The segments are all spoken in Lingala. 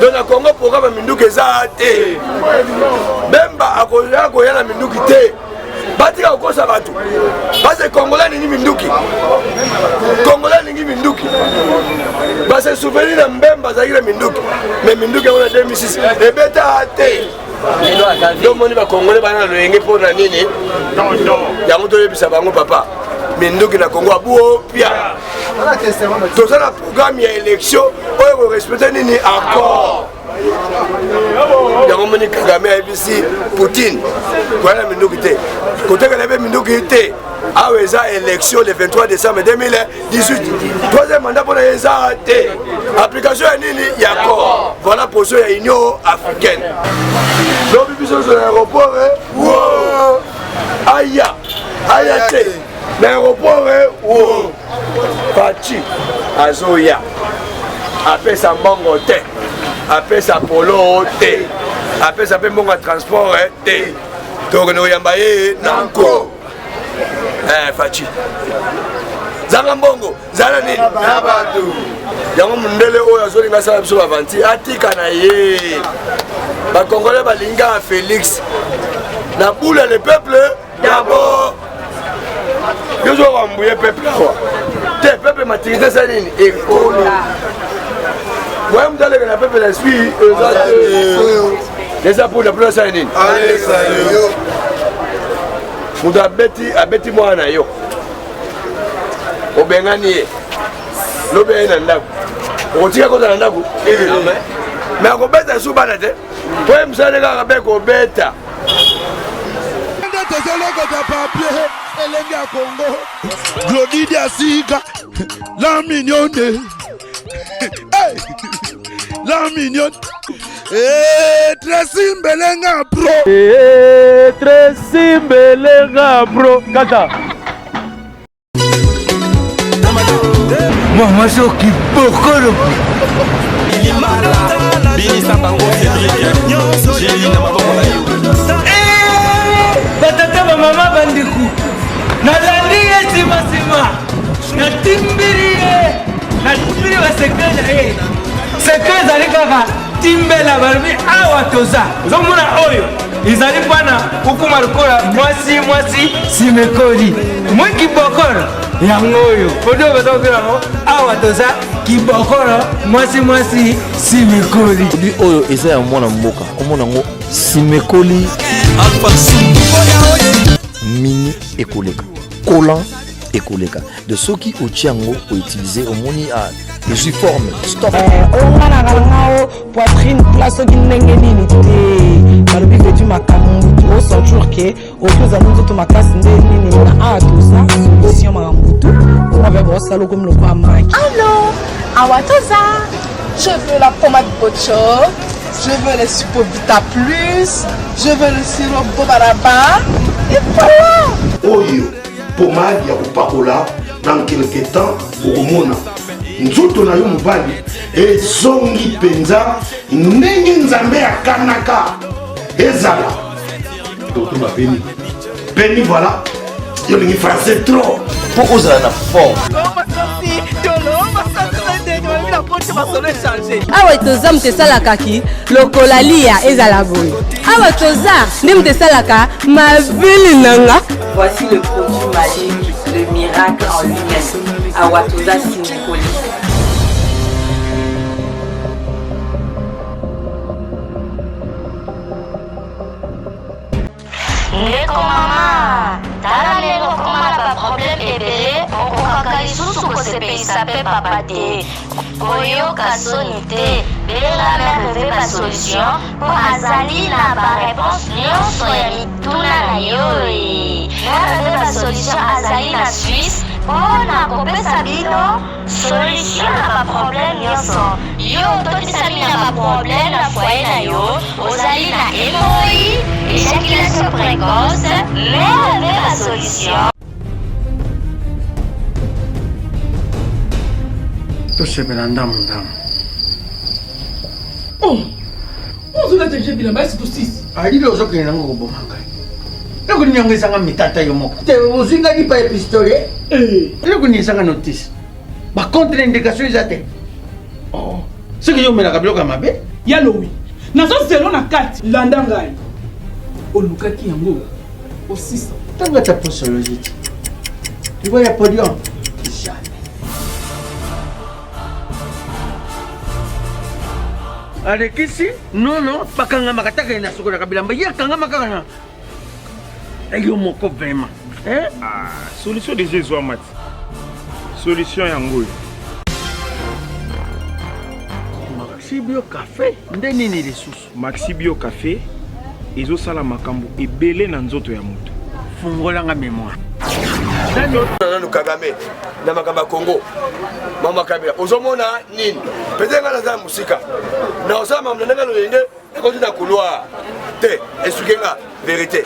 Donc na Congo programme ya minduki eza te. Bemba akoya koya na minduki te. Batika kokosa bato. Parce Congolais alingi minduki. Congolais alingi minduki. Base souvenir na Mbemba azalaki na minduki. Mais minduki yango na 2006 ebeta te. Tomoni ba Congolais bana na loyenge mpo na nini? Yango toyebisa bango papa. Minduki na Congo abuopia. Toza na programme ya élection oyo korespecte nini accord. Yango moni Kagame ayebisi Poutine koya na minduki te, kotekela mpe minduki te. Awa eza élection le 23 décembre 2018, troisième mandat mpona ye eza te. Application ya nini ya accord. Voilà position ya Union africaine. Lobi biso nyonso na aéroport wo aya aya te na aéroport wo Fatshi azoya apesa mbongo te, apesa polo te, apesa mpe mbongo ya transport te, tokende koyamba ye na nko. Fatshi zanga mbongo zala nini na bato yango. Mondele oyo azolinga asala biso bavanti atika na ye. Bakongolais balingaka Félix na bula le peuple d'abord. Yo ozo wambuye peuple awa te, peuple maturité eza nini ekolo moye moto aleka na peuple na esprit eza te, eza mpona mpona asala nini. Moto abeti abeti mwana na yo, obengani ye, lobi aye na ndako, okotika kota na ndako me akobeta lisusu bana te, po ye mosala nde kaka be kobeta. Nde tozolokota papier elenge ya Congo. Glodi Diasika, la mignonne. Hey! La mignonne. Eh, Tracy Mbelenga bro. Eh, Tracy Mbelenga bro. Kata. Mama soki bokolo. Binisa bango Cédric, Gélie na maboko na yo. Batata, bamama, bandeko, nalandi ye nsima natimbili ye, natimbili basecret na ye. Secret ezali kaka timbela. Balobi awa toza ozomona oyo ezali mpana kokuma lokola mwasi mwasi simekoli mwi kibokolo yango oyo produit oyo baza kokela yango awa toza kibokolo mwasi mwasi simekoli. Produit oyo eza ya mwana mboka, komona yango simekoli mini ekoleka collant ekoleka de soki otie yango outilize omoni ezwi forme stop. Oyo nga na kala o poitrine plat soki ndenge nini te, balobi vedu makambo ngutu osentir ke oki ozali nzoto makasi nde nini na awa toza solution makambo ngutu onga mpe baosala okomi lokola maki. Allô, Awa Toza. Je veux la pommade Bocho. Je veux le Supovita Plus. Je veux le sirop Bobaraba. Et voilà. Oyo pomade ya kopakola, dans quelque temps okomona nzoto na yo mobali ezongi mpenza ndenge Nzambe akanaka ezala. Tokoma peni peni, voilà, yo olingi français trop. Mpo ozala na forme. Awa toza moto esalaka ki lokola lia ezala boye. Awa toza nde moto esalaka mabili nanga. Voici le produit magique, le miracle en lui-même. Awa toza simikoli. Ndeko mama, tala ndenge okoma na baproblème ebele, okokaka lisusu kosepelisa mpe papa te. Koyoka soni te, benga Mère Veve Basolution mpo azali na bareponse nyonso ya mituna na yo. Mère Veve Basolution azali na Suisse mpo na kopesa bino solution na baproblème nyonso. Yo ototisami na baproblème na foyer na yo, ozali na hémorroïde, éjaculation précoce, Mère Veve Basolution. Tosepela ndamu ndamu. Oh, ozolata je bilamba esi tosisi. Alili ozokende nango koboma ngai. Eloko nini yango ezanga mitata yo moko te? Ozwi ngai lipa ya pistolet. Eloko nini ezanga notice? Bacontre indication eza te. Oh, soki yo omelaka biloko ya mabe. Ya lowi nazozelo na kati landa ngai olukaki yango osisa ntango ata posolozi ti liwa ya podium jamais alekisi nono bakangamaka taka na sokolaka bilamba ye akangama kaka na yo moko vraiment eh? ah, solution deja ezwama ti solution yango oyo maxi bio cafe nde nini lisusu maxi bio cafe ezosala makambo ebele na nzoto ya moto fungolanga memoire nanu kagame na makambo ya congo mama kabila ozomona nini peut-être ngai naza na mosika na osala makambo na ndenge loyenge nakoti na couloir te esuke nga verité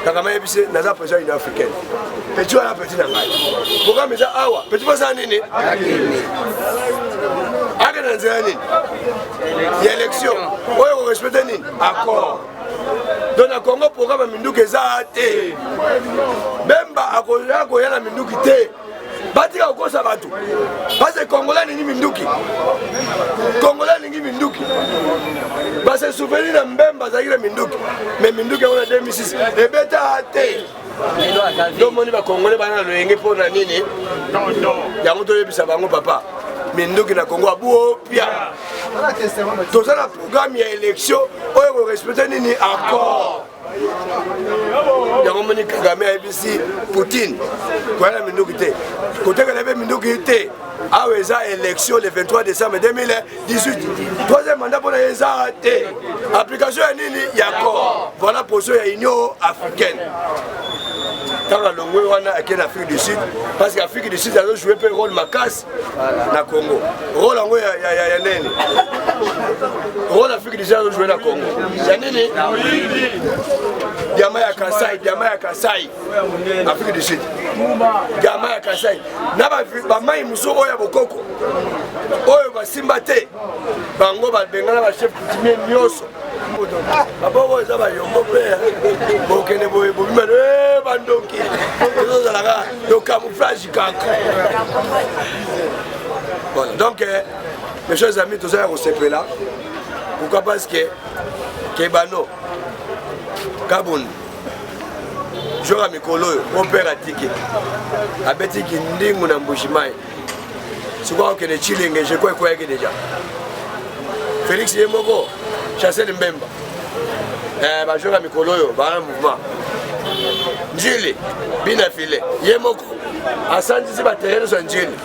kagame ayebisi naza président union africaine petit wana petit na ngai programme eza awa petit basala nini akende na nzela nini ya élection oyo korespecte nini accord donc na congo programme ya minduki eza te bemba akoya koya na minduki te batika kokosa bato parce congolais alingi minduki congolais alingi minduki base souvenir na mbemba azalaki na minduki mais minduki yango na 2006 ebeta te tomoni bacongolais bana na loyenge mpo na nini yango toyebisa bango papa minduki na congo abuopia toza na programme ya élection oyo korespecte nini accord yango moni kagame ayebisi poutine koya na minduki te kotekela mpe minduki te awa eza élection le 23 décembre 2018 troisième mandat mpona ye eza te application ya nini ya accord voilà position ya union africaine ntango alongwe wana ake na afrique du sud parce que afrique du sud azojoue mpe rôle makasi na congo role yango ya nini role afrique du sud azojoue na congo ya nini diama ya kasai diama ya kasai afrique du sud diama ya kasai na bamai mosusu oyo ya bokoko oyo basimba te bango babengana bachef coutumier nyonso maboko eza bayombo mpe bokende boye bobima eh, bandoki tozozalaka to camouflage kaka voilà donc eh, mes chers amis toza ya kosepela pourquoi parce que kebano kabund jour ya mikolo oyo opere atiki abeti kindingu na mbushimai sikoyo akokende chilenge jeko ekweyaki deja félix ye moko chassel mbemba eh, bajoueur ya mikolo oyo baa mouvement njili bina file ye moko asanzisi baterrain nyonso ya njili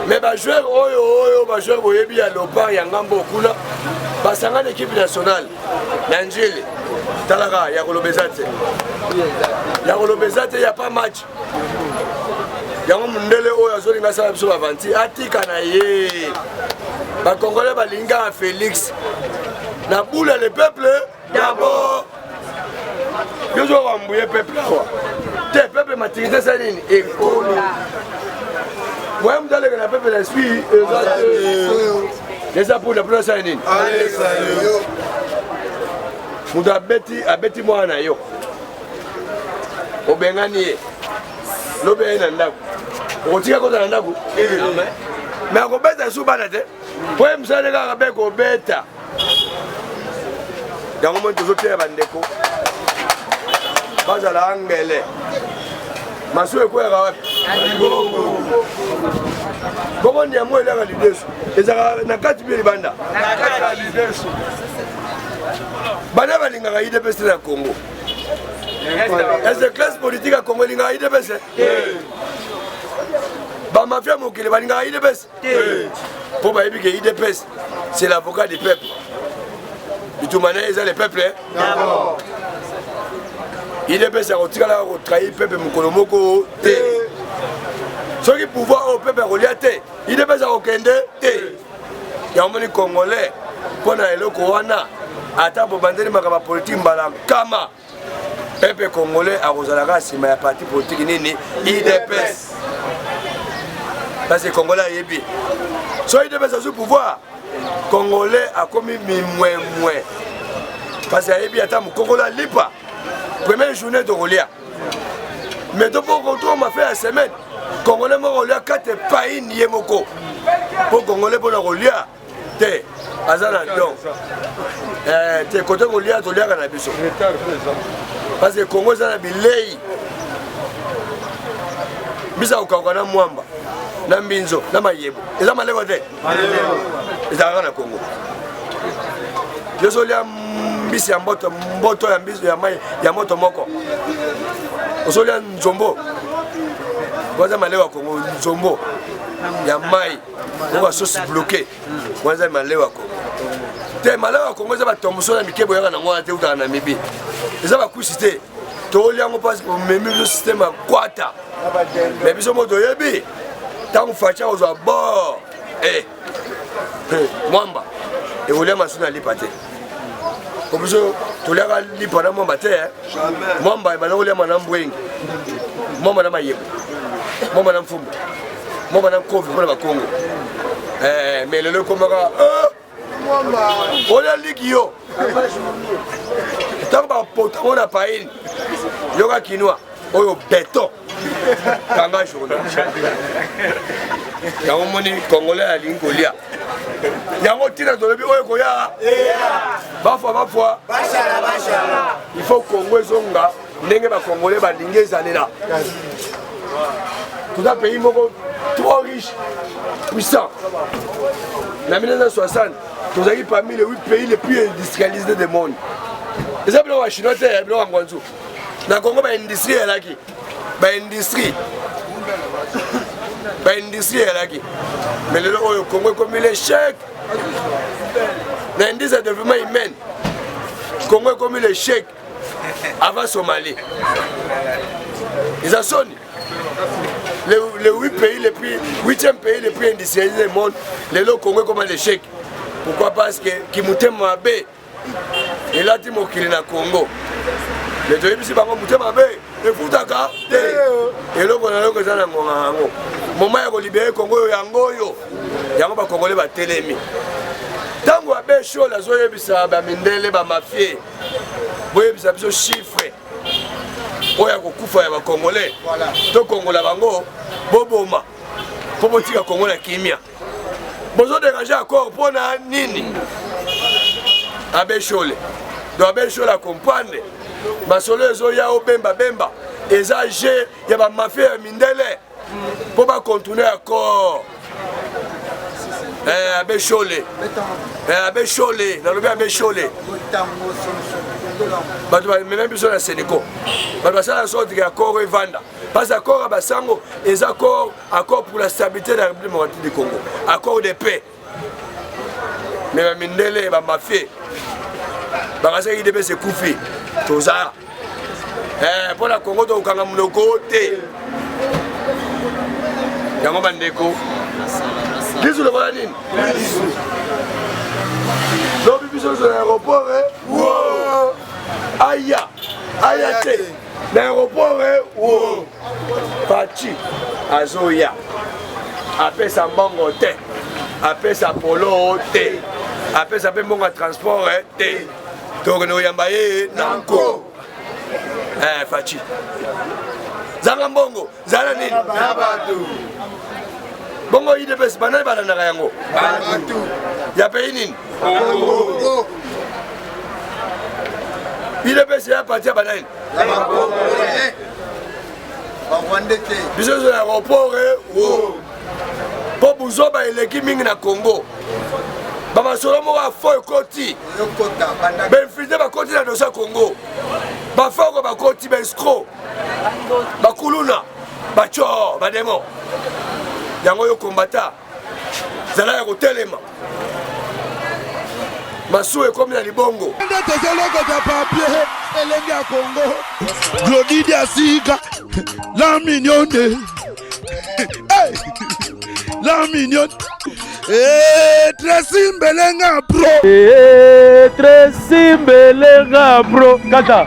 mais bajoueur oyo oyo bajoueur boyebi ya leopard ya ngambo kuna basangani équipe nationale na njili talaka ya koloba eza te ya koloba eza te ya pas match yango mundele oyo azolinga asala biso bavanti atika na ye bakongole balingi kaka félix na bula le peuple d'abord yo ozo wambuye peuple awa te peuple maturité eza nini ekoli moye moto aleka na peuple na esprit eza te eza mpona mpona asala nini moto abeti abeti mwana na yo obengani ye lobi aye na ndako okotika kota na ndako me akobeta lisusu bana te mpo ye mosala nde kaka be kobeta yango moni tozoteya bandeko bazala angele masuwa ekweyaka wapi bongo ndiambo eliaka lidesu ezalaka na kati mpe libanda bana balingaka idps na congo ese classe politique ya congo elingaka idps bamafia mokili balingaka idps mpo bayebi ke idps c'est l'avocat du peuple bitumba na ye eza le peuple idps akotikalaka kotrahir peuple mokolo moko te soki pouvoir oyo peuple akolia te idps akokende te yango moni congolais mpo na eloko wana ata bobandeli makambo ya politiki mbala nkama peuple congolais akozala kaka nsima ya parti politiki nini idps parce que congolais ayebi so idps azwi pouvoir congolais akomi mimwemwe parce que ayebi ata mokokolo alipa première journée tokolia mais tokoma fin ya semaine congolais moko kolia kate paini ye moko mpo congolais mpona kolia te. Aza na don. Eh, te kote kolia toliaka na biso. Parce que Congo eza na bilei. Bisa kokauka na mwamba na mbinzo na mayebo eza maleko te ezalaka na Congo. Yo ozolia mbisi ya mboto mboto ya mbisi ya mai ya moto moko ozolia nzombo waza malewa ya Congo nzombo ya mai oyo basosi bloke wana eza malewa ya Congo te. Malewa ya Congo eza batomboso na mike boyaka nango wana te, utaka na mibi eza bakusi te. Tolia yango mpasi omemi biso systeme ya kwata me biso mo toyebi ntango faci akozwa bord eh. Mwamba ekolia masu na lipa te, po biso toliaka lipa na mwamba te. Mwamba ebanda koliama na mbwenge, mwamba na mayebo, mwamba na mfumbu, mwamba na nkovi mpona bakongo. Mais lelo ekomaka olia liki yo ntango bapota ngo na paini yoka kinwa oyo beton kanga journal yango. Moni congolais alingi kolia yango ntina tolobi oyo ekoya bafwa bafwa. Il faut Congo ezonga ndenge bacongolais balingi ezalela. Toza pays moko trop riche, puissant. Na 1960 tozalaki parmi les 8 pays les plus industrialisés du monde. Eza biloko ya chinois te, ya biloko ya ngwanzu. Na Congo baindustrie eyalaki, baindustrie, baindustrie eyalaki. Mais lelo oyo Congo ekomi l'échec na indice ya développement humain. Congo ekomi l'échec avant Somalie. Eza soni. Le 8 pays les plus, 8e pays les plus industrialisés du monde, lelo Congo ekoma l'échec. Pourquoi? Parce que kimutema mabe elati mokili na Congo. Me toyebisi bango motema mabe efutaka te. Eloko na eloko eza na ngonga yango. Moma ya kolibere Congo oyo, yango oyo, yango bakongole batelemi. Ntango abe Shole azoyebisa bamindele bamafie, boyebisa biso chiffre oyo ya kokufa ya bakongole, tokongola bango, boboma mpo botika Kongo na kimia. Bozoderange accord mpo na nini? Abe Shole, donc abe Shole acomprendre masolo ezoya obemba bemba eza jeu ya bamafia ya mindele mpo bacontourne accord. Eh, abe Shole, eh, abe Shole, nalobi abe Shole, bato bamema biso na Seneco, bato basala sorte ke accord evanda, parce que accord ya basango eza accord, accord pour la stabilité de la République démocratique du Congo, accord de paix. Mais bamindele bamafie bakasaki idps ekufi. Toza mpo na Congo, tokokanga monoko te. Yango bandeko, lisu lokola nini? Lobi biso nyonso na aéroport. Aya aya te na aéroport wo Faci azoya, apesa mbongo te, apesa polo te, apesa mpe mbongo ya transport te. Tokende koyamba ye na nko. Faci zanga mbongo, zala nini bongo? Idps banani balandaka yango ya pays nini? Idps ya parti ya banani? Biso nyonso na aéroport wo, mpo buzoba eleki mingi na Congo. Bamasolo moko ya fo ekoti, bainfiltre bakoti na dossier ya Congo, bafoko bakoti, baescro, bakuluna, bacor, bademo. Yango yo kombata, zala ya kotelema. Masuwa ekomi na libongo. Nde tozolokota papier elenge ya Congo. Glodidi asika la mignonne. Hey! La mignonne. Eh, Tracy Mbelenga pro. Eh, Tracy Mbelenga pro. Kata.